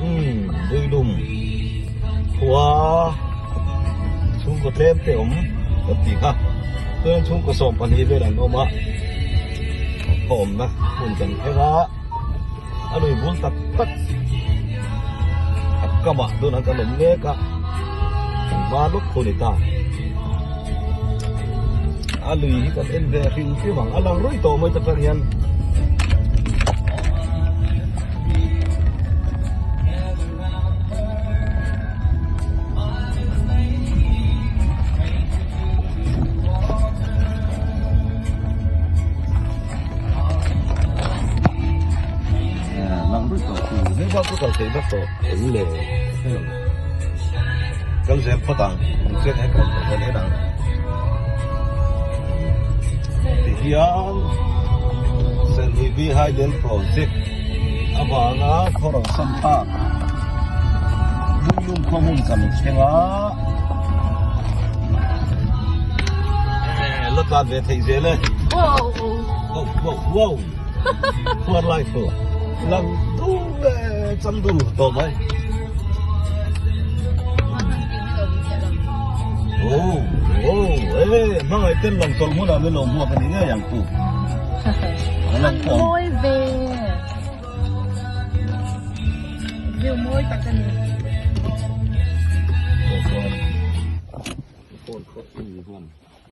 Umm Builum khua chhungkaw tlem te awm kan tih kha chuan chhungkaw 12 vel an awm a khaw awmna hmun kan thleng a a lui bul tak tak a kamah tunah kan awm mek a kan hma lawk khu ni ta a lui hi kan en ve hrim hrim ang a lang ruih tawh mai takah hian. Lang ruih tawh chu hei bak chu kal theih vak tawh eng le kal zel phawt ang chian he kal tawh en ang ti hian Serhlivi Hydel Project avanga khawro sam tak Builum khaw hmun kan thleng a la tlan ve theih zel e wow wow wow Khuar lai fu lang dur le cham dur tawh mai. Oh, oh, eh, hmangaih ten lang tawlh hmunah min lo hmuak a ni ngei ang pu. An mawi ve. View mawi tak a ni. Phone khawh in ni hman.